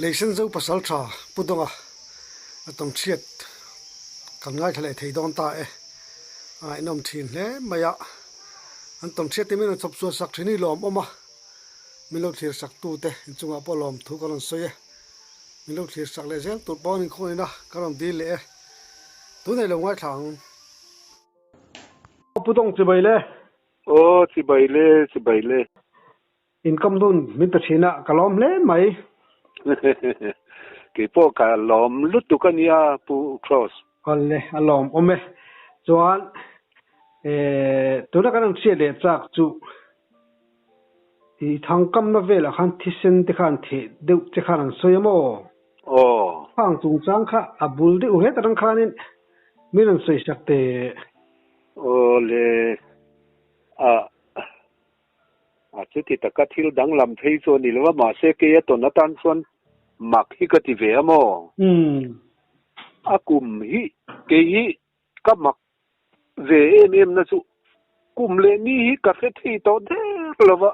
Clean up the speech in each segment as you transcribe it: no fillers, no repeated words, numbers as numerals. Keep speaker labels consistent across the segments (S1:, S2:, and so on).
S1: Leisen Zo Pasaltha Pu Dawnga a tawngchhiat kan ngaithla leh thei dawn ta e. A ngaihnawm thin hle mai a, an tawngchhiat te min rawn chawp chuan sak thin hi lawm awm a, min lo thlir sak tu te inchungah pawh lawm thu ka rawn sawi e. Min lo thlir sak leh zel tur pawh an inkhawh ina ka rawn dil leh e. Tunei lo ngaithla ang. Pu Dawng chibai le.
S2: Aw chibai le, chibai le.
S1: Inkawm dun min pe thin a, ka lawm hle mai.
S2: Kei pawh ka lawm lutuk a nia Pu Cross.
S1: Awle, a lawm awm e. Chuan tuna kan rawn hriat leh chak chu i thangkamna velah khan thisen te khan theh deuh che khan an sawi a maw?
S2: Aw.
S1: Khang chungchang kha a bul deuh hle tak ang khanin min rawn sawisak teh.
S2: Awle, a A chuti taka thil danglam phei chu a ni lo a, mahse kei a tawn atan chuan mak hi ka ti ve a maw? A kum hi kei hi ka mak ve em em na chu kum leh ni hi ka hre thei tawh der lo va,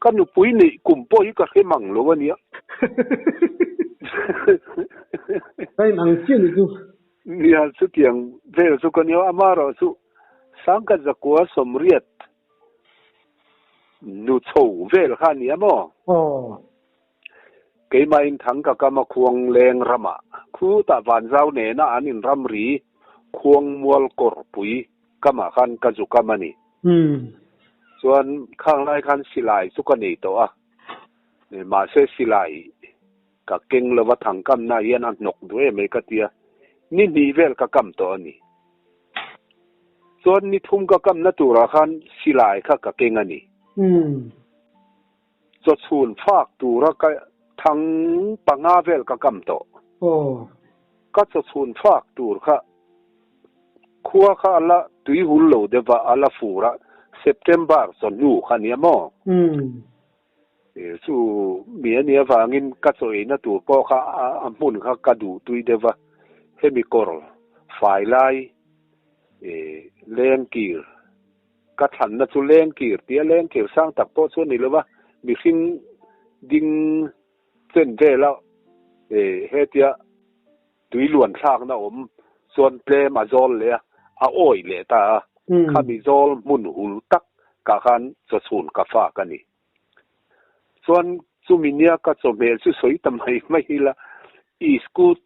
S2: ka nupui neih kum pawh hi ka hre mang lo a nia.
S1: Ka in ang chiah ni chu.
S2: Nia, chutiang vel chu ka nia, amaherawh chu Sangkhat zakua sawmriat Nu chho vel kha a nia maw?
S1: Aw.
S2: Keimah in thang ka kam a khuang leng ramah khutah Vanzau nena an in ramri khuang mual kawrpui kamah khan ka zu kam a ni. Chuan khang lai khan silai chu ka nei tawh a, mahse silai ka keng lova thang kamna hian a hnawk duh em mai ka tia, ni hnih vel ka kam tawh a ni. Chuan ni thum ka kamna turah khan silai kha ka keng a ni. Chawchhun fak tura ka thang panga vel ka kam tawh. Ka chawchhun fak tur kha khua kha a la tuihul lo deuh va, a la fur a, September chawhnu kha nia maw? Chu mi a nih avangin ka chaw eina tur pawh kha a hmun kha ka duh tui deuh va, hemi kawr fai lai lengkir ka thlanna chu lengkir tia lengkir sang tak pawh chu a ni lo va, mihring ding chen vela hetia Tui luan thlakna awm chuan tlem a zawl leh a, a awi leh ta a. Khami zawl hmun hul tak kah khan chawchhun ka fak a ni. Chuan chumi nia ka chawhmeh chu sawi ta mai mai ila, iskut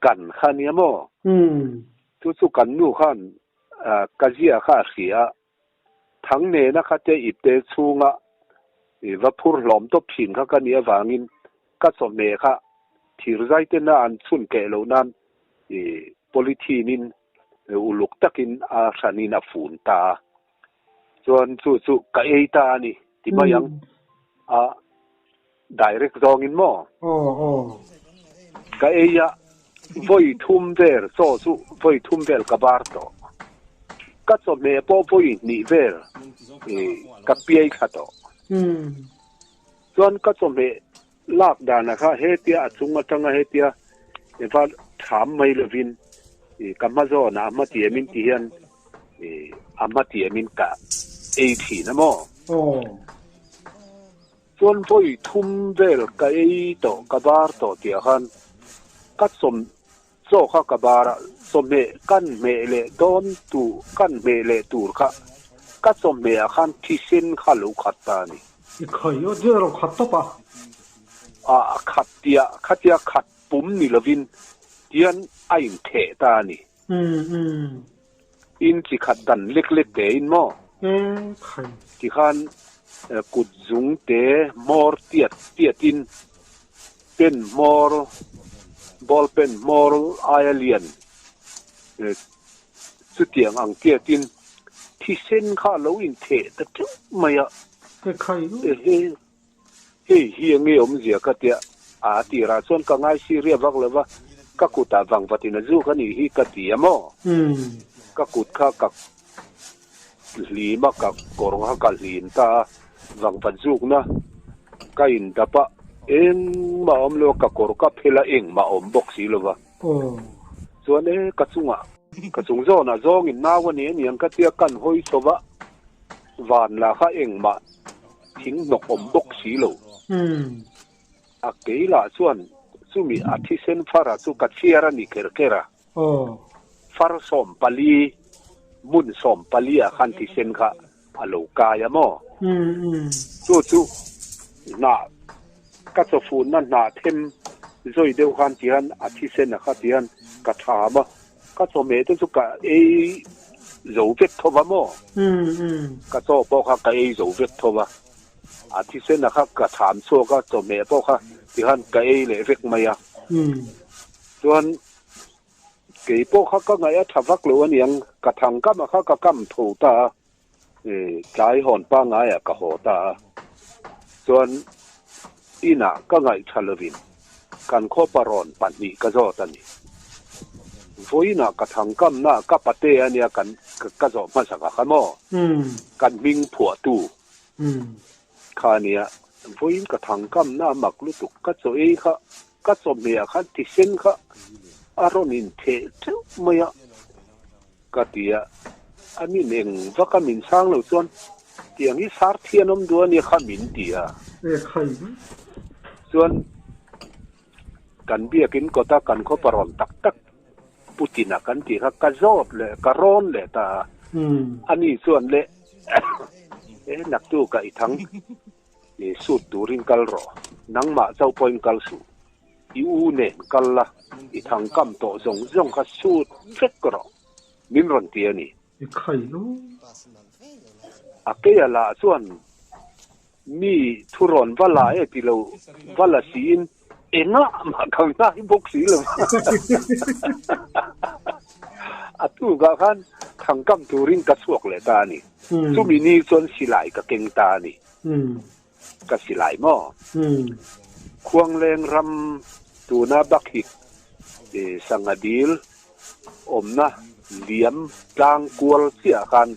S2: kan kha nia maw? Chu chu kan nu khan ka zia kha a hria a, Thang nena kha te ipte chhunga i va phur hlawm tawp thin kha ka nih avangin ka chawhmeh kha thirzai tena an chhun keh loh nan i polythene in uluk takin a hranin a fun ta a. Chuan chu chu ka ei ta a ni ti mai ang a direct zawngin maw? Ka ei a, vawi thum vel chaw chu vawi thum vel ka bar tawh. Ka chawhmeh pawh vawi hnih vel ka piai thla tawh. Chuan ka chawhmeh lak danah kha hetia a chung atanga hetia va tham mai lovin ka hma zawnah a hma tiamin ti hian a hma tiamin ka ei thin a maw? Chuan vawi thum vel ka ei tawh, ka bar tawh tih khan ka chawm chaw kha ka bar a, chawhmeh kan hmeh leh dawn tur, kan hmeh leh tur kha ka chawhmeh ah khan thisen kha lo khat ta a ni.
S1: I khawi aw chu a lo khat tawp a.
S2: A khat tia, khatia khat pum ni lovin tian a intheh ta a ni. In chi khat dan lek lek te in maw? Tikhan kut zung te hmawr tiat tiat in pen hmawr, ball pen hmawr aia lian chutiang ang tiat in thisen kha a lo in theh ta teuh mai a. Hei hi enge awmzia ka tia a tirah chuan ka ngai si ria vak lova ka kutah vangvatin a zuk a nih hi ka ti a maw? Ka kut kha ka hlim a, ka kawr kha ka hlim ta a, vangvat zukna ka indap a, engmah a awm lo a, ka kawr ka phel a, engmah a awm bawk si lova. Chuan e ka chungah, ka chung zawnah zawngin nau a ni a niang ka tia kan hawi chho va, van lah kha engmah thing hnawk awm bawk si lo. A kei lah chuan chumi a thisen fara chu ka chhiar a ni kher kher a. Far 14, hmun 14 ah khan thisen kha a lo kai a maw? Chu chu hnah ka chawfunna hnah them zawi deuh khan tihian a thisen a kha tihian ka tham a, ka chawhmeh te chu ka ei zo vek tho va maw? Ka chaw pawh kha ka ei zo vek tho va, a thisen a kha ka tham chhuak a, chawhmeh pawh kha tihian ka ei leh vek mai a. Chuan kei pawh kha ka ngaih a tha vak lo aniang, ka thang kam a kha ka kam tho ta a, tlai hawn pangaiah ka haw ta a. Chuan inah ka ngaih tha lovin kan khaw parawn pahnih ka zawt a ni. Vawiinah ka thang kamna ka pate ania kan ka zawh hmasak a kha maw? Kan hming phuahtu kha ania. Vawiin ka thang kamna a mak lutuk, ka chaw ei kha Ka chawhmeh ah khan thisen kha a rawn in theh teuh mai a, ka ti a, a min eng vak a min chhang lo chuan tiang hi sar thian awm duh a nia kha min ti a. Chuan kan biakin kawta kan khaw parawn tak tak Putin-a kan tih kha ka zawt leh ka rawn leh ta a, ani chuan le e naktukah i thang. I sut turin kal rawh. Nangmah chauh pawhin kal suh. I u nen kal la, i thang kam tawh zawng zawng kha sut vek rawh. Min rawn ti a ni.
S1: I khai lo.
S2: A keia lah chuan mi thu rawn va la e ti lo va la siin engah mah ka ngai bawk si lo. A tukah khan thang kam turin ka chhuak leh ta a ni. Chumi ni chuan silai ka keng ta a ni. Ka silai maw? Khuangleng ram tuna Bakhit sangha dil awmna liam tlang kual chiah khan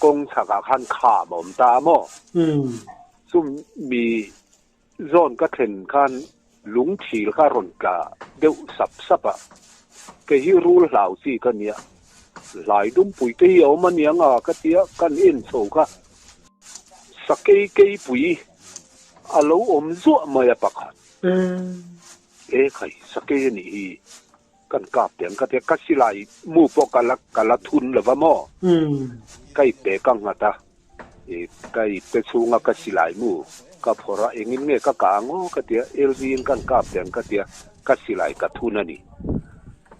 S2: kawng chhakah khan kham a awm ta a maw? Chumi Zawn ka thlen khan lungthil kha rawn tla deuh sap sap a, kei hi rul hlau chi ka nia, hlai dumpui te hi a awm aniang a ka tia kan en chho kha sakei keipui a lo awm zuah mai a pakhat. E khai sakei a nih hi kan kap teh ang ka tia ka silai mu pawh ka la ka la thun lo va maw? Ka ipte ka nghat a. I ka ipte chhunga ka silai mu ka phawrh a, engin nge ka kah ang aw ka tia, LG in kan kap teh ang ka tia, ka silai ka thun a ni.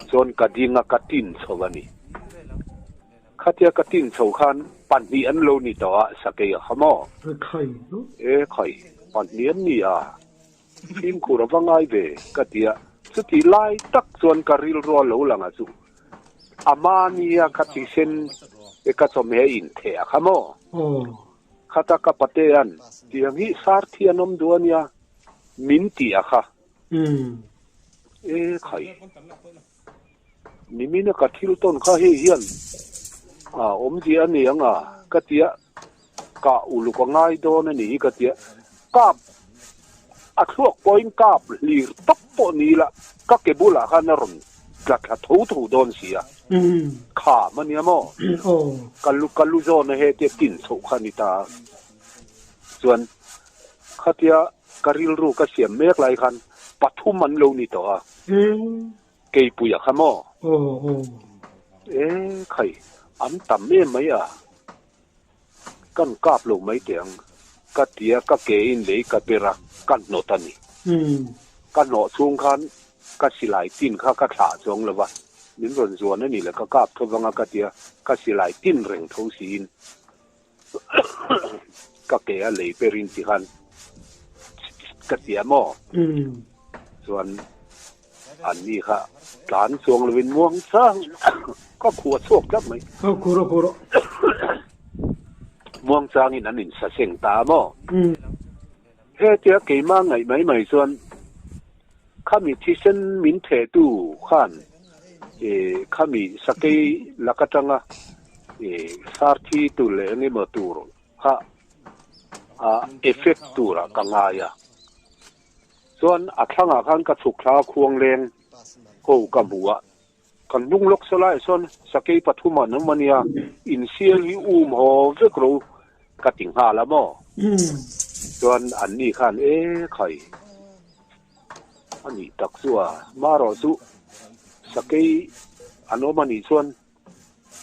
S2: Chuan ka ding a, ka tin chho a ni. Khatia ka tin chho khan pahnih an lo ni tawh a, sakei a kha maw? E khai, pahnih an ni a, fimkhur a va ngai ve ka tia, chutih lai tak chuan ka rilru a lo lang a chu. A mahnia ka thisen e ka chawhmeh a intheh a kha maw? Khata ka patea'n tiang hi sar thian awm duh a nia min ti a kha. E khai, nimina ka thil tawn kha hei hian a awmzia a ni ang a ka tia kah uluk a ngai dawn a ni hi ka tia kap a thluak pawhin kap hlir tawp pawh ni ila ka ke bulah khan a rawn tla thla tho tho dawn si a kham a nia maw ka lu ka lu zawn a hetia tin chhoh kha a ni ta a chuan khatia ka rilru ka siam mek lai khan pathum an lo ni tawh a Keipuia kha maw? E khai, an tam em mai a, kan kap lo mai teh ang, ka ti a, ka ke in lei ka ber a, ka hnawt a ni. Ka hnawh chhung khan ka silai tin kha ka thlah chuang lo va, min rawn zuan a ni le, ka kap tho vang a ka ti a, ka silai tin reng tho siin ka ke a lei ber in ti khan ka ti a maw? Chuan An ni kha tlan chuang lovin muang chang ka khuh a chhuak tlat mai.
S1: Aw khuh rawh khuh rawh.
S2: Muang changin an insa seng ta a maw? Hetia keimah ngaih mai mai chuan khami thisen min thehtu khan khami sakei lak atanga sarthi tur leh eng emaw tur kha a effect turah ka ngai a. Chuan a thlangah khan ka chhuk thla khuang leng ho ka hmu a, kan hnung lawk saw laiah sawn sakei pathum an awm a nia, insial hi um haw vek ro ka ti nghal a maw? Chuan an ni khan e khai. A nih tak chu a, marawh chu sakei an awm a nih chuan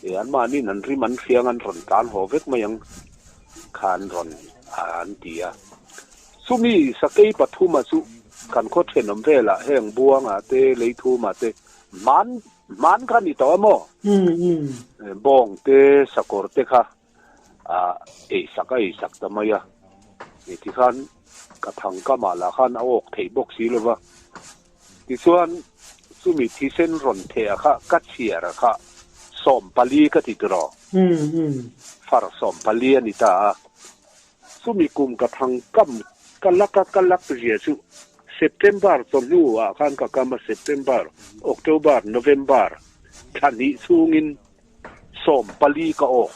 S2: e anmahniin an rim an hriang an rawn tlan haw vek mai ang kha an rawn an ti a. Chumi sakei pathuma chu kan khaw thenawm velah heng Buangah te Leithumah te hman hman kha a ni tawh a maw? Bawng te sakawr te kha a eisak a eisak ta mai a, tikhan ka thang kamah lah khan a awk theih bawk si lo va. Tichuan chumi thisen rawn theh a kha ka chhiar a kha 14 ka ti tiraw? Far 14 a ni ta a. Chumi kum ka thang kam ka lak a ka lak zia chu September chawhnu ah khan ka kam a, September, October, November thla hnih chhungin 14 ka awk.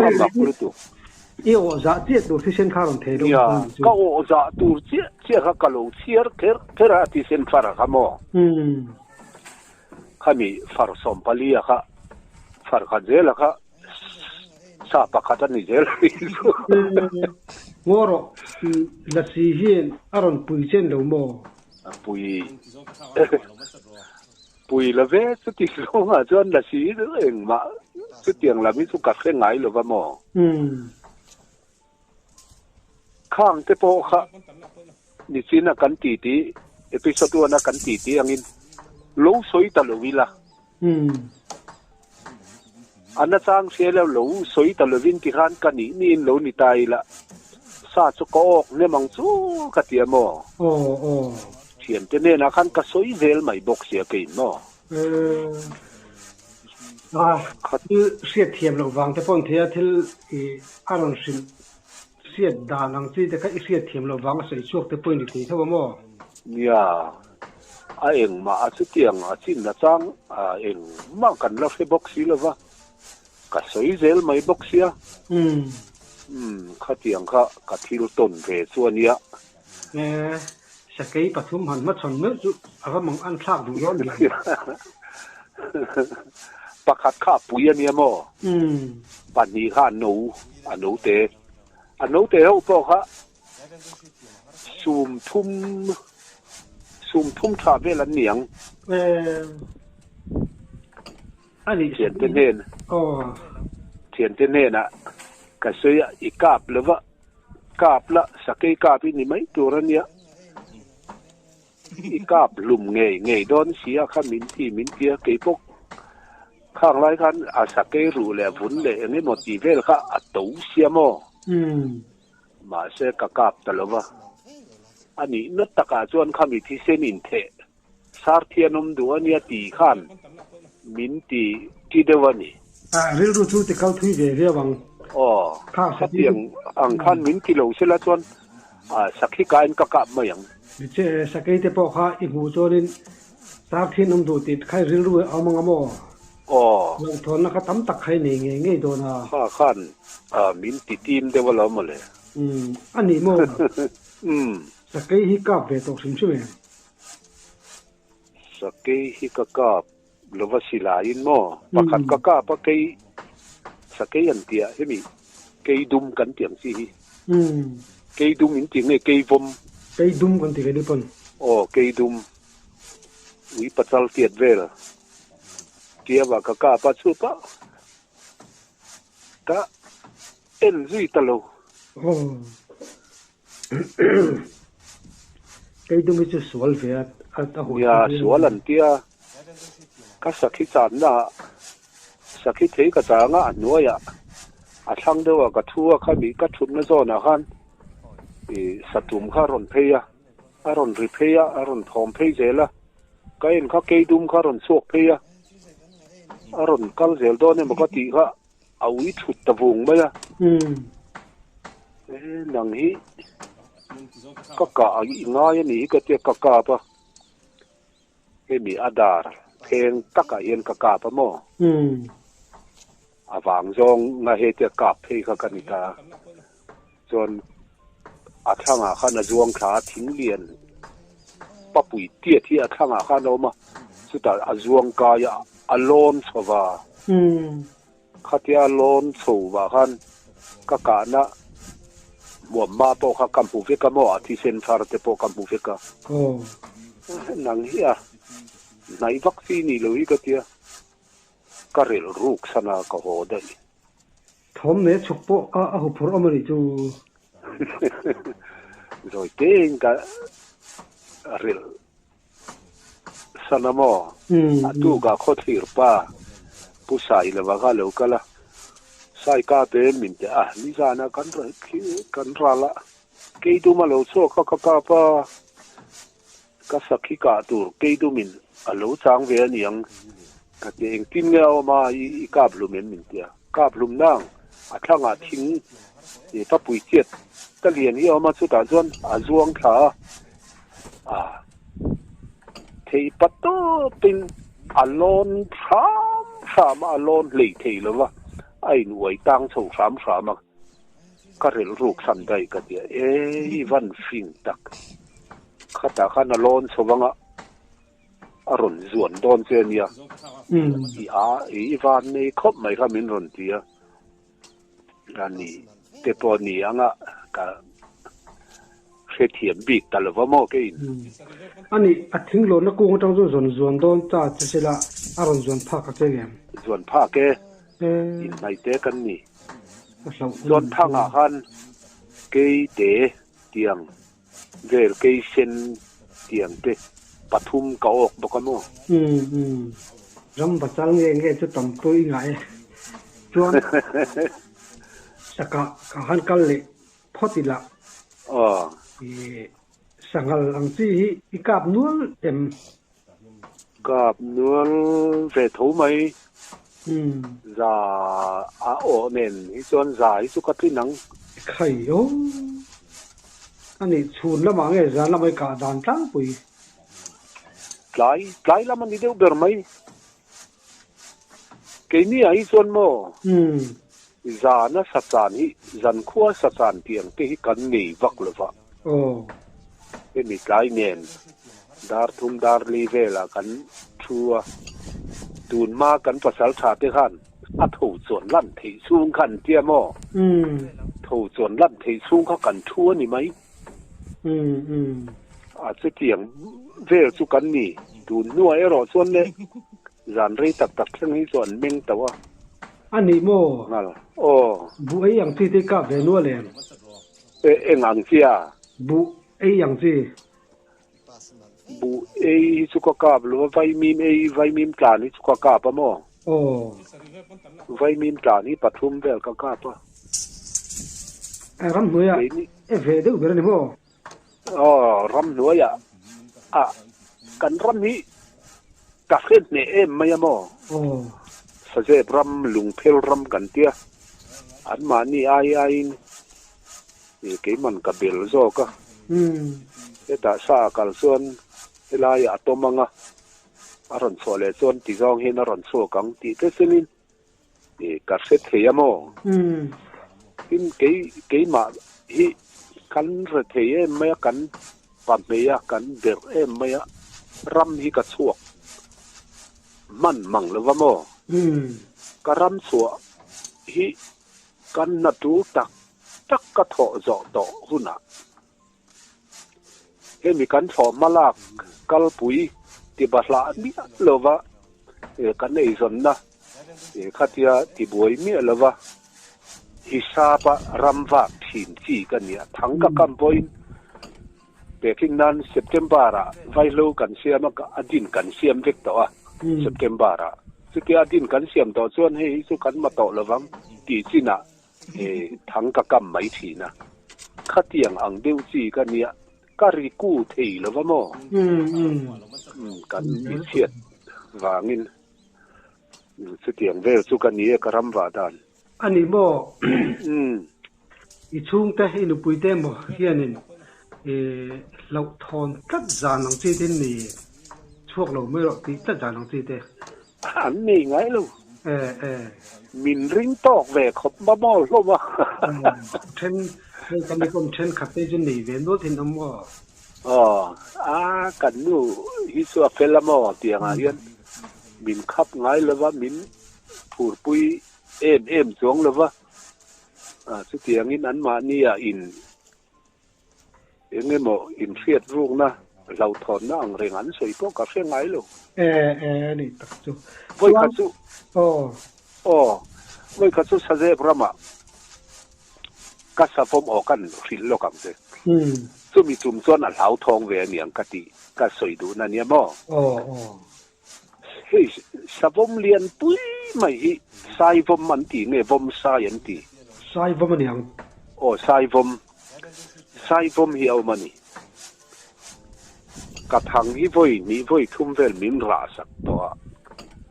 S2: A mak lutuk.
S1: I awh zah chiah tur thisen kha rawn thei dawn kha
S2: chu. Ka awh zah tur chiah chiah kha ka lo chhiar kher kher a, thisen far a kha maw? Khami far 14 a kha, far khat zel a kha sa pakhat a ni zel a nih chu.
S1: Ngaw rawh, Lasi hian a rawn pui chen lo maw?
S2: A pui. Pui lo ve, chuti zawngah chuan lasi hi chu engmah chutiang lam hi chu ka hre ngai lo va maw? Khang te pawh kha nichin a kan titi, episode one a kan titi angin lo sawi ta lo ila. A nachang hria lo, lo sawi ta lovin tikhan ka nih niin lo ni ta ila, sa chu ka awk hnem ang chu ka ti a maw?
S1: Aw aw.
S2: Thiante hnenah khan ka sawi zel mai bawk sia kei maw?
S1: A thil hriat thiam loh vang te pawh an thei a, thil i a rawn hrilh hriat dan ang chi te kha i hriat thiam loh vang a sawi chhuak te pawh i ni thei tho a maw?
S2: Nia, a engmah a chutiang a chin nachang a engmah kan la hre bawk si lo va, ka sawi zel mai bawk sia. Umm, khatiang kha ka thil tawn ve chu a nia.
S1: E, sakei pathum han hmachhawn meuh chu a va mang an thlak duh dawn ve.
S2: Pakhat kha a pui a nia maw? Pahnih kha a no, a note. A note ho pawh kha sum thum, sum thum tha vel an ni ang.
S1: E, a nih
S2: Thiante hnen, thiante hnenah ka sawi a, i kap lo va. Kap la, sakei kap i ni mai tur a nia. I kap hlum ngei ngei dawn si a kha min ti min ti a, keipawh khang lai khan a sakei ruh leh vun leh eng emaw tih vel kha a to sia maw? Mahse ka kap ta lo va, a nihna takah chuan khami thisen intheh Sar thian awm duh a nia tih khan min ti ti deuh a ni.
S1: A rilru chu ti kal thui ve viau ang.
S2: Aw, khatiang ang khan min ti lo sela chuan sakhi kain ka kap mai ang.
S1: Che, sakei te pawh kha i hmuh chuanin sar thian awm duh tih kha i rilru a awm ang a maw?
S2: Aw.
S1: Hlauhthawnna kha tam tak kha i nei ngei ngei dawn a.
S2: Kha khan min ti tim deuh alawm mawle.
S1: Umm, a nih maw?
S2: Umm.
S1: Sakei hi kap ve tawh hrim hrim em?
S2: Sakei hi ka kap lova silaiin maw? Pakhat ka kap a kei sakei an tia hemi kei dum kan ti ang chi hi. Kei dum in ti nge kei vawm?
S1: Kei dum kan ti ve ni pawn.
S2: Aw kei dum ui pachal tiat vel tiava ka kap a chupa ka en zui ta lo.
S1: Aw. Kei dum hi chu sual ve a a huai
S2: Nia, sual an tia. Ka sakhi channa ah sakhi thei ka chang a, a hnuaiah a thlang deuh ah ka thu a, khami ka thutna zawnah khan i satum kha a rawn phei a, a rawn ri phei a, a rawn thawm phei zel a, ka en kha kei dum kha a rawn chhuak phei a, a rawn kal zel dawn emaw ka tih kha. A ui thut ta vung mai a. E nang hi ka kah i ngai a nih hi ka tia ka kap a. Hemi a dar pheng takah hian ka kap a maw? A vang zawng nga hetia kap phei kha ka ni ta a. Chuan a thlangah khan a zuang thla a, thing lian papui tiat hi a thlangah khan a awm a, chutah a zuang kai a, a lawn chho va. Khatia a lawn chho vah khan ka kahna Hmuamma pawh kha ka hmu vek a maw, a thisen thar te pawh ka hmu vek a. Nang hi a hnaih vak chi ni lo hi ka tia, ka relh ruk san a ka haw daih.
S1: Thawm nei chhuk pawh a a huphurh awm a nih chu.
S2: Zawi tein ka relh san a maw? A tukah khawthlir pa Pu Sailova kha a lo kal a, Sai ka pe min ti a, nizanah kan kan ral a, Keidum a lo chhuak a ka kap a, ka sakhi kah tur Keidumin a lo chang ve a niang ka ti, engtin nge a awm a, i kap hlum em min ti a, kap hlum nang a thlangah thing papui chiat ka lian hi a awm a, chutah chuan a zuang thla a. A thei pa tawpin a lawn hram hram a, a lawn hlei thei lo va, a inuai tang chho hram hram a, ka relh ruk san daih ka ti a, e i van fing tak, khatah khan a lawn chho vang a, a rawn zuan dawn che a nia, i a i van nei khawp mai kha min rawn ti a. A ni te pawh ni anga ka hrethiam bik ta lova maw keiin.
S1: A nih, a thing lawrna kung atang chuan zawn zuan dawn ta che sela a rawn zuan phak a che ngem?
S2: Zuan phak e, inhnaih te kan ni. Chuan thangah khan keite tiang vel kei sen tiang te pathum ka awk bawk a maw?
S1: Umm ram bachal nge nge chu tam pawh i ngah e. Chuan sakah ka han kal leh phawt ila.
S2: Aw.
S1: I sanghal ang chi hi i kap nual em?
S2: Kap nual ve tho mai. Za a awh nen hi chuan za hi chu ka tlin ang.
S1: Khai o. A nih chhun lamah nge zan lamah i kah dan tlangpui?
S2: Tlai, tlai lam a ni deuh ber mai. Keini ah hi chuan maw zana sachan hi zankhua sachan tih ang te hi kan nei vak lo va. Hemi tlai nen dar thum dar li velah kan thu a, tun hma kan pasal tha te khan a tho chuan lan theih chhung kha an tia maw? Tho chuan lan theih chhung kha kan thu a ni mai. A chutiang vel chu kan ni. Tun hnuah erawh chuan le zan rei tak tak thleng hi chu an meng tauh a.
S1: A nih maw?
S2: Nghal. Aw.
S1: Buh ei ang chi te kap ve nual em?
S2: E eng ang chi a?
S1: Buh ei ang chi.
S2: Buh ei hi chu ka kap lo a, vaimim ei, vaimim tlan hi chu ka kap a maw?
S1: Aw.
S2: Vaimim tlan hi pathum vel ka kap a.
S1: A ramhnuaiah e ve deuh ber a ni maw?
S2: Aw, ramhnuaiah a kan ram hi ka hre hneh em mai a maw?
S1: Aw.
S2: Sazep ram, lungphel ram kan tia, anmahni ai aiin Keiman ka bel zawk a, hetah sa a kal chuan helaiah a tawm ang a, a rawn chhuah leh chuan ti zawng hian a rawn chhuak ang tih te chenin ka hre thei a maw? Tin, kei keimah hi kan hre thei em mai a, kan pa hmei a, kan berh em mai a, ram hi ka chhuak hman mang lo va maw? Ka ram chhuah hi Kan hna tul tak tak ka thawh zawh tawh hunah hemi kan thlawh hmalak kalpui ti bahlah miah lova kan eizawnna khatia tibuai miah lova hisapa ram vak thin chi ka nia. Thang ka kam pawhin pekhin nan September ah vaihlo kan siam a, a din kan siam vek tawh a September ah. Chutia a din kan siam tawh chuan hei hi chu kan ma tawh lovang tih chinah thang ka kam mai thin a. Khatiang ang deuh chi ka nia, ka ri ku thei lova maw? Kan inchhiat vangin chutiang vel chu ka ni e ka ram vah dan.
S1: A ni maw? I chhungte, i nupuite emaw hianin i hlauhthawn tlat zan ang chi te ni chhuak lo mai rawh tih tlat zan ang chi te.
S2: An nei ngai lo.
S1: E e.
S2: Min ring tawk ve khawp ma maw hlawm a.
S1: Then, hei kan i kawm thenkhat te chu nei ve nual thin awm maw?
S2: Aw, a kan nu hi chu a fel a maw tiangah hian min khap ngai lova min phurpui em em chuang lova. Chutiangin anmahnia in. Eng emaw inhriat rukna, hlauhthawnna ang reng an sawi pawh ka hre ngai lo.
S1: E, e, a nih tak chu.
S2: Vawi khat chu.
S1: Aw.
S2: Aw, vawi khat chu Sazep ramah ka savawm aw kan hrilh lawk ang che. Chumi tum chuan a hlauthawng ve a niang ka tih ka sawi duhna nia maw?
S1: Aw, aw.
S2: Hei savawm lian pui mai hi Saivawm an ti nge Vawmsai an ti?
S1: Saivawm a niang.
S2: Aw Saivawm. Saivawm hi a awm a ni. Ka thang hi vawi hnih vawi thum vel min rah sak tawh a.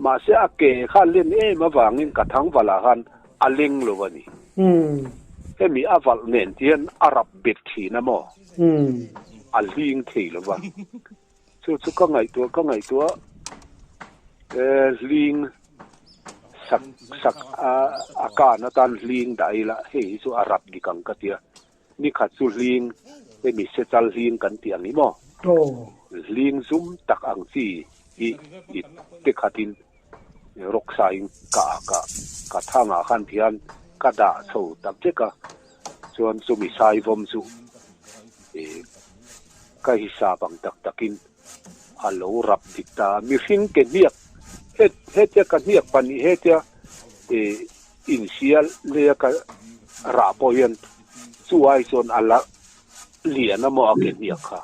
S2: Mahse a ke kha a len em avangin ka thang valh ah khan a leng lo a ni. Hemi a valh nen ti hian a rap bet thin a maw? A hling thei lo va. Chu chu ka ngaihtuah ka ngaihtuah e hling sak sak a a kan atan hling dah ila hei hi chu a rap dik ang ka tia nikhat chu hling hemi sechal hling kan tih ang hi maw hling zum tak ang chi hi i te khatin rawk sa in ka ka ka thangah khan thian ka dah chho tak vek a chuan chumi saivawm chu e Ka hisap ang tak takin a lo rap dik ta a, mihring ke hniak het hetia ka hniak pahnih hetia ih insial leia ka rah pawh hian chu ai chuan a la lian a maw a ke hniak kha.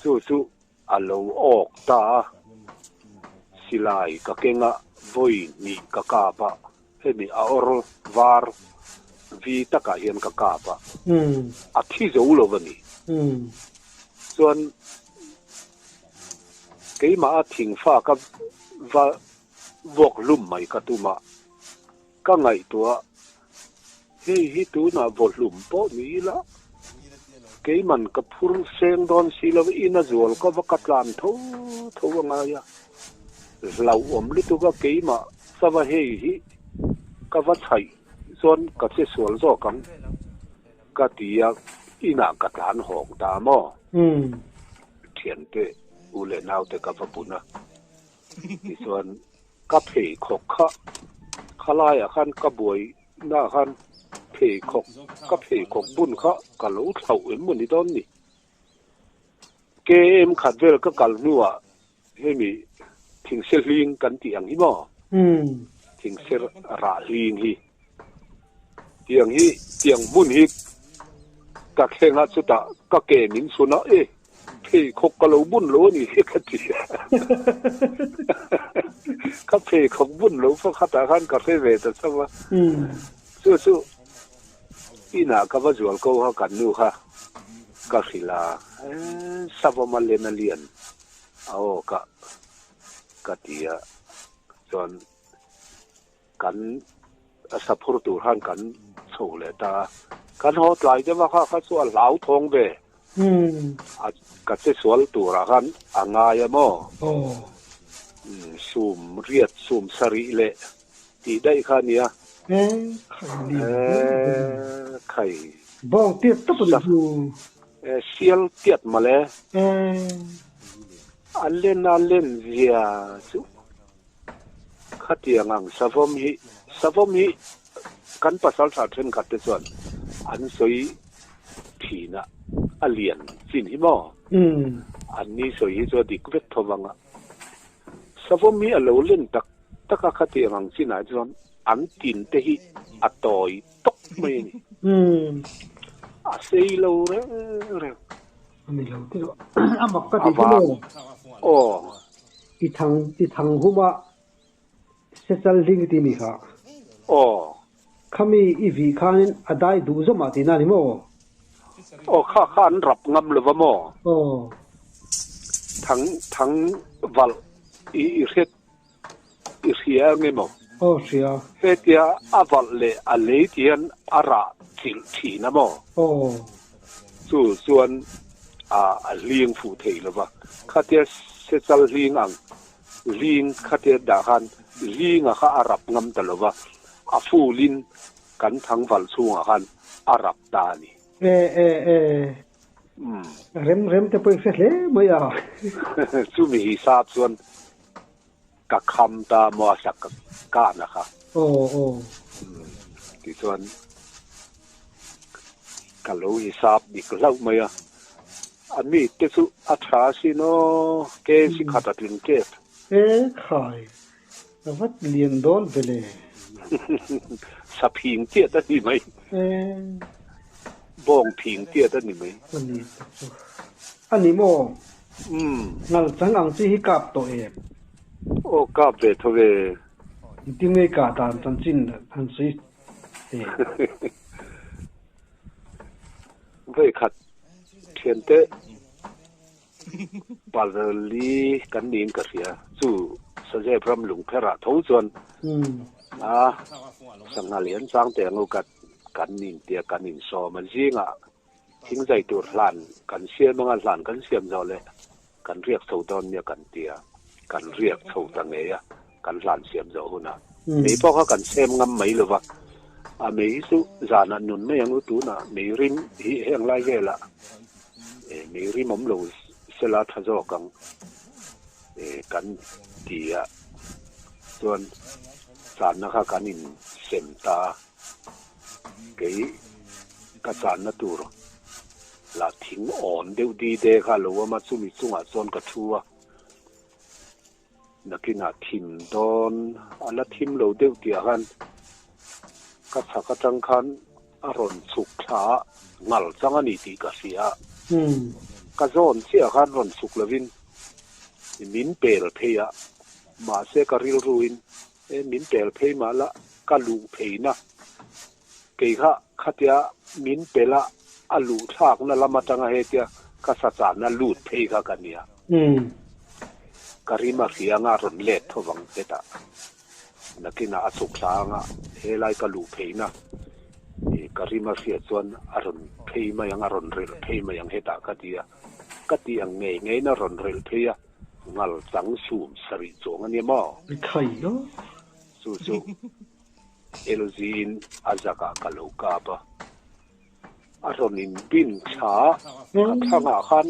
S2: Chu chu A lo awk ta a, silai ka keng a, vawi hnih ka kap a, hemi a awr var vi takah hian ka kap a, a thi zo lo a ni. Chuan keimah a thingfa ka va vuak hlum mai ka tum a, ka ngaihtuah Hei hi tunah vawhlum pawh ni ila, keiman ka phur seng dawn si lo, ina zual ka va ka tlan tho tho a ngai a, hlauhawm lutuk a keimah chava hei hi ka va chhaih chuan ka che sual zawk ang ka ti a, inah ka tlan hawng ta maw? Thiante u leh naute ka va bun a, tichuan Ka pheikhawk kha khalaiah khan ka buai naah khan pheikhawk ka pheikhawk bun kha ka lo thlauh em maw ni dawn ni. KM khat vel ka kal hnuah hemi thingse hling kan tih ang hi maw? Thingse rah hling hi tiang hi tiang hmun hi ka thleng a chutah ka ke min chhun a e. Pheikhawk ka lo bun lo a ni hi ka ti a. Ka pheikhawk bun lo pakhatah khan ka hre ve ta chauh a. Chu chu inah ka va zual ko kha kan nu kha ka hrilh a, Savawma len a lian a aw ka ka ti a. Chuan Kan saphur tur khan kan chho leh ta a, kan haw tlai deuh a kha kha chu a hlauthawng ve. A ka che sual turah khan a ngai a maw? Sum riat sum sarih leh tih daih kha a nia. Khai.
S1: Bawng tiat tawp a ni chu.
S2: Sial tiat mawle. A len a len zia chu. Khatiang ang savawm hi savawm hi kan pasal tha thenkhat te chuan an sawi thin a, a lian chin hi maw? An ni sawi hi chu a dik vek tho vang a. Savawm hi a lo len tak tak a khatiang ang chinah chuan an tin te hi a tawi tawk mai a ni. A sei lo reng reng.
S1: A ni lo tih a mak ka ti chu maw?
S2: Aw.
S1: I thang i thang hum a sechal hling i ti mi kha.
S2: Aw.
S1: Khami i vih khanin a dai duh zawm ah tihna a ni maw?
S2: Aw kha kha an rap ngam lo va maw?
S1: Aw.
S2: Thang thang valh i i hriat i hria nge maw?
S1: Aw hria.
S2: Hetia a valh leh a lei ti hian a rah chilh thin a maw?
S1: Aw.
S2: Chu chuan a a hling fuh thei lo va. Khatia sechal hling ang hling khatia dah khan hlinga kha a rap ngam ta lo va, a fulin kan thangval chhungah khan a rap ta a ni.
S1: E e e. Rem rem te pawh i hre hle mai a.
S2: Chumi hisap chuan Ka kham ta maw a sak ka kahna kha.
S1: Aw aw.
S2: Tichuan Ka lo hisap dik hlauh mai a, a mi te chu a tha asin aw, kg khat a tling tep.
S1: E khai, ka vat lian dawn ve le.
S2: Sa phing tiat a ni mai.
S1: E.
S2: Bawng phing tiat a ni mai.
S1: A ni tak chu. A ni maw?
S2: Umm.
S1: Ngal chang ang chi hi kap tawh em?
S2: Aw kap ve tho ve.
S1: Engtin nge kah dan chanchin han sawi teh?
S2: Vawikhat thiante pali kan niin ka hria. Chu Sazep ram lungpherah tho chuan a sangha lian chang teh ang u kan intia kan insawm a. Zingah thingzai tur hlan kan siam anga hlan kan siam zawh leh kan riak chho dawn nia kan tia. Kan riak chho ta ngei a, kan hlan siam zawh hunah. Mei pawh kha kan chhem ngam mai lo va, a mei hi chu zanah nun mai ang u tunah mei rim hi heng lai velah mei rim awm lo sela tha zawk ang kan ti a, chuan channa kha kan insem ta a, kei ka channa tur lah thing awn deuh di de kha a lo awm a, chumi chungah chuan ka thu a. Nakinah thim dawn a la thim lo deuh tih ah khan ka chhak atang khan a rawn chhuk thla a, ngal chang a ni tih ka hria a. Ka zawn chiah khan rawn chhuk lovin min pel phei a, mahse ka rilruin e min pel phei mah la ka luh pheina kei kha khatia min pel a a luh thlakna lam atanga hetia ka sa channa lut phei kha ka nia. Ka rim a hria anga a rawn let tho vang hetah. Nakinah a chhuk thla anga helai ka luh pheina i ka rim a hriat chuan a rawn phei mai ang, a rawn relh phei mai ang hetah ka ti a. Ka tih ang ngei ngeiin a rawn relh phei a, ngal chang sum sarih chuang a nia maw?
S1: Mithai lo.
S2: Chu chu LG in a zakah ka lo kap a. A rawn in bin thla a, ka thlangah khan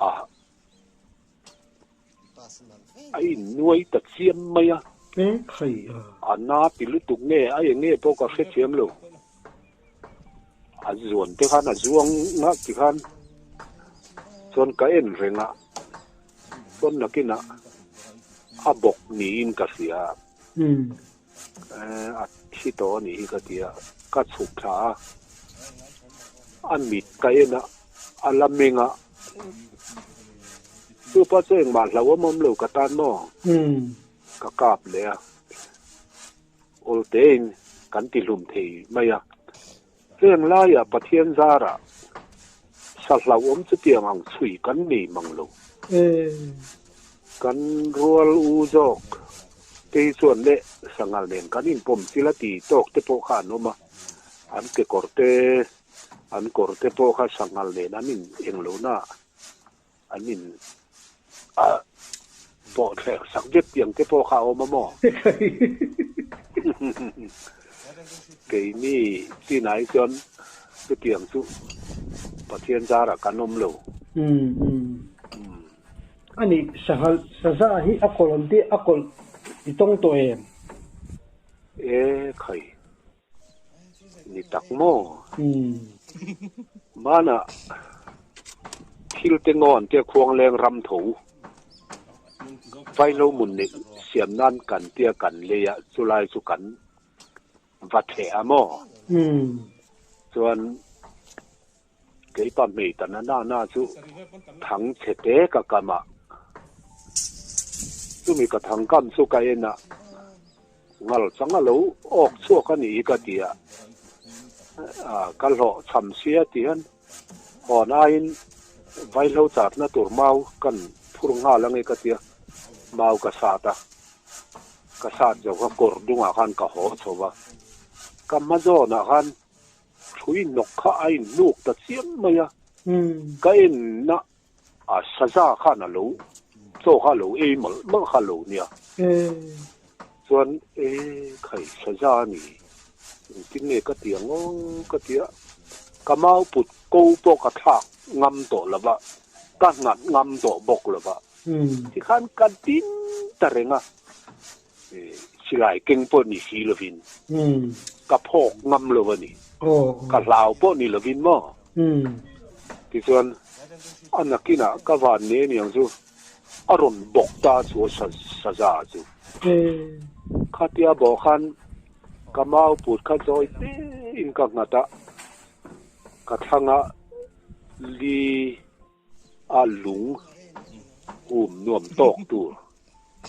S2: a a innuai ta chiam mai a. A na ti lutuk nge a eng nge pawh ka hrethiam lo. A zuan te khan a zuang ngah ti khan chuan ka en reng a, chuan nakinah a bawk niin ka hria a. A thi tawh a nih hi ka ti a, ka chhuk thla a, a mit ka en a, a la meng a, chupa chu engmah hlauhawm awm lo ka tan maw? Ka kap leh a, awltein kan ti hlum thei mai a, heng laiah Pathian zarah sa hlauhawm chutiang ang chhui kan nei mang lo. Kan rual u zawk te hi chuan leh sanghal nen kan inpawm chil a ti tawk te pawh kha an awm a, an kekawr te, an kawr te pawh kha sanghal nen an in eng lohna an in pawh thlek sak vek tiang te pawh kha a awm a maw? Keini chinah hi chuan chutiang chu Pathian zarah kan awm lo.
S1: A nih, sanghal saza hi a kawlh an tih a kawlh i tawng tawh em?
S2: E khai, ni tak maw? Hmanah thil te ngaw an tia khuangleng ram tho vaihlo mun neih siam nan kan tia kan lei a, chulai chu kan va thleh a maw? Chuan Keipa hmei ta na na na chu thang chhe te ka kam a, chumi ka thang kam chu ka en a, ngal chang a lo awk chhuak a nih hi ka ti a, ka hlawh chham sia ti hian hawn aiin vaihlo chatna tur mau kan phur nghal ange ka ti a, mau ka sat a, ka sat zo kha kawr dungah khan ka haw chho va, ka hma zawnah khan Thui nawk kha a inhnuk ta chiam mai a, ka enna a saza khan a lo chaw kha a lo ei mawlh mawlh kha a lo nia. Chuan e khai saza a ni, engtin nge ka ti ang aw ka ti a, ka mau put ko pawh ka thlak ngam tawh lo va, ka nghat ngam tawh bawk lo va, tikhan ka ding ta reng a. Silai keng pawh ni si lovin ka phawk ngam lo a ni. Ka hlau pawh ni lovin maw? Tichuan, a nakinah ka van ne aniang chu a rawn bawk ta chu a saza chu. Khatia bawh khan ka mau put kha zawi tein ka nghat a, ka thlangah li a lung um nuam tawk tur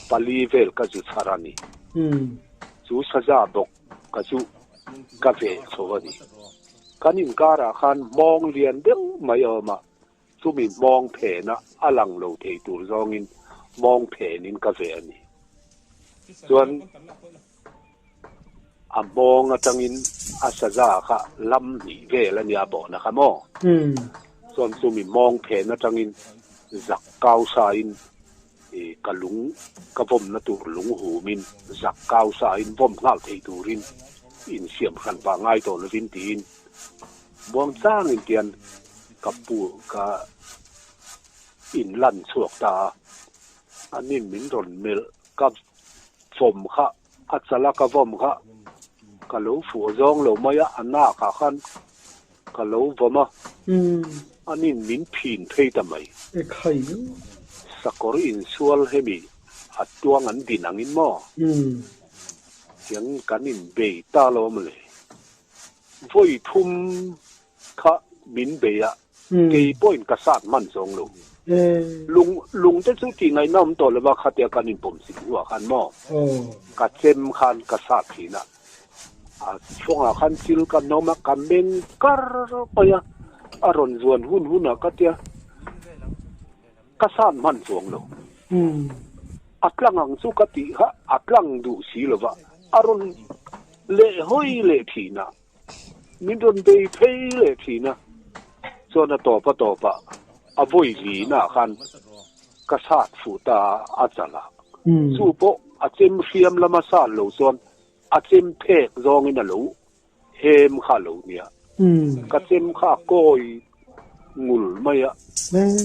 S2: pali vel ka zu chhar a ni. Chu saza bawk ka zu ka veh chho a ni. Kan inkarah khan hmawng lian deuh mai a awm a, chumi hmawng phena a lang lo thei tur zawngin hmawng phenin ka veh a ni. Chuan A hmawng atangin a saza kha lam hnih vel a nia bawhna kha maw? Chuan chumi hmawng phen atangin zak kau sain ka lung ka vawmna tur lung humin zak kau sain vawm nghal thei turin insiam hran vah ngai tawh lovin tiin muang changin tian ka pu ka inlan chhuak ta a, anin min rawn melh ka vawm kha a chal a ka vawm kha ka lo fuh zawng lo mai a, a nak ah khan ka lo vawm a, anin min phin phei ta mai. Sakawr insual hemi a tuang an din angin maw? Tiang kan inbei ta lo mawle. Vawi thum kha min bei a, kei pawhin ka sat hman zawng lo. Lung lung te chu tih ngaihna awm tawh lova khatia kan inpawm zing hnuah khan maw ka chem khan ka sat thin a, a chhawngah khan chil ka hnawm a, ka meng kar mai a, a rawn zuan hun hunah ka tia ka sat hman chuang lo. A tlang ang chu ka tih kha a tlang duh si lova, a rawn lehhawi leh thin a. Min rawn bei phei leh thin a, chuan a tawp a tawp ah a vawi lin ah khan ka sat fuh ta a chal a, chu pawh a chem hriam lama sat lo chuan a chem phek zawngin a lo hem kha a lo nia, ka chem kha a kawi ngul mai a,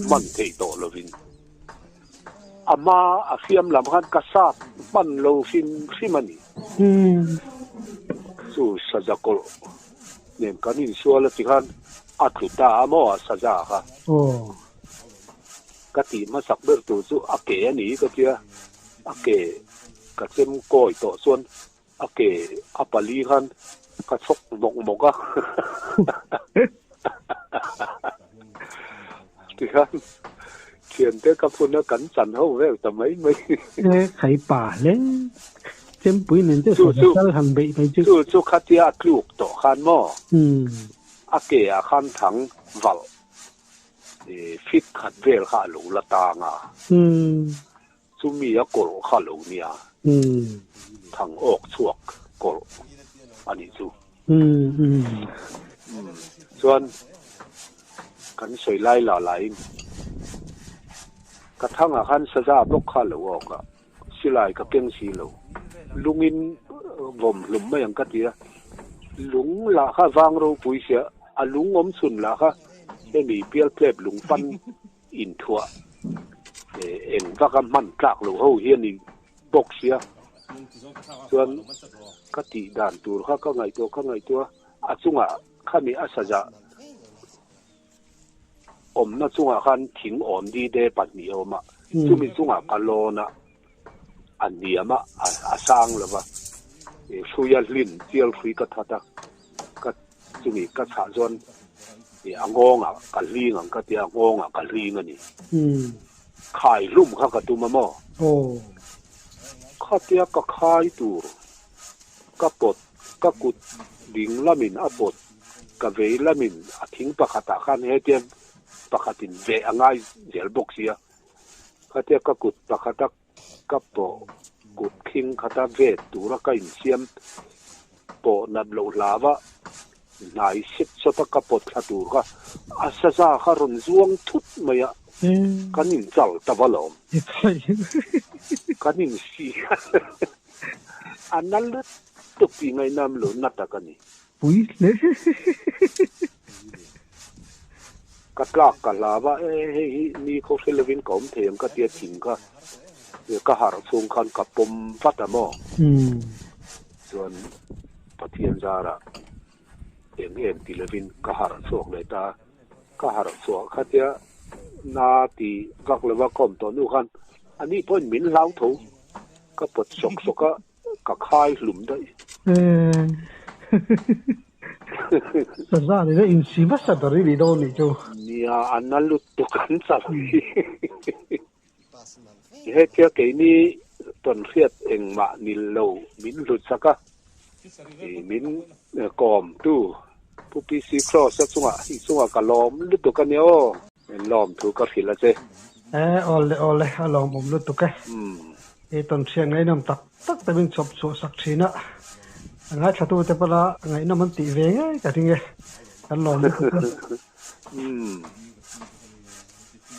S2: hman theih tawh lovin a hma a hriam lam khan ka sat hman lo hrim hrim a ni. Chu saza kawlh nen kan insual a ti khan a tlu ta a maw a saza kha. Ka tih hmasak ber tur chu a ke a ni ka tia, a ke ka chem kawi tawh chuan A ke a pali khan ka chhawk mawk mawk a. Tikhan thiante ka phun a kan chan ho vel ta mai mai.
S3: E khai pa hle. Chempui nen chu saza sal han beih mai chu.
S2: Chu chu khatia a tluk tawh khan maw? A ke ah khan thang valh fit khat vel kha a lo la tang a. Chumi a kawlh kha lo nia, thang awk chhuak kawlh a nih chu. Chuan kan sawi lai lah lahin ka thangah khan saza bawk kha lo awk a, silai ka keng si lo. Lungin vawm hlum mai ang ka ti a, lung lah kha vang ropui sia, a lung awm chhun lah kha hemi pialtlep lung pan Inthuah eng vaka hman tlak lo ho hi a ni bawk sia. Chuan ka tih dan tur kha ka ngaihtuah ka ngaihtuah a chungah khami a saza awmna chungah khan thing awm dide pahnih a awm a, chumi chungah ka lawn a, a hniam a, a sang lo va, hruia hlin chial hrui ka that a. Ka chumi ka chhah chuan ih a nghawngah ka hling ang ka tia, a nghawngah ka hling a ni. Khai hlum kha ka tum a maw? Khatia ka khai tur ka pawt, ka kut ding lamin a pawt, ka vei lamin a thing pakhatah khan hetia pakhatin veh a ngai zel bawk sia. Khatia ka kut pakhata Ka pawh kut khing khata vet tura ka insiam pawh nat loh hlau a, hnai set sawta ka pawt thla tur kha a saza kha rawn zuang thut mai a, kan inchal ta va lawm. Kan insi a na lutuk tih ngaihnam lo na tak a ni.
S3: Pui hle.
S2: Ka tlak ka hlau a, e hei hi ni khaw hre lovin ka awm thei ang ka tia thing kha ka harh chhung khan ka pawm vat a maw? Chuan Pathian zarah Eng em ti lovin ka harh chhuak leh ta a, ka harh chhuah khatia na ti vak lova ka awm tawh hnu khan ani pawhin min hlau tho, ka pawt sawk sawk a, ka khai hlum daih.
S3: Saza ni daih insi hmasa ber i nih dawn nih chu.
S2: Nia, a na lutuk an chal hi. Hetia keini tawnhriat engmah ni lo min hlutsak a, min kawmtu Pu PC Cross-a chungah i chungah ka lawm lutuk a nia aw. Lawm thu ka hrilh a che.
S3: E, awle awle, a lawmawm lutuk e. I tawnhriat ngaihnawm tak tak te min chawp chhuah sak thin a, a ngaithlatute pawh la ngaihnawm an tih ve ngei ka ring e, kan lawm lutuk e.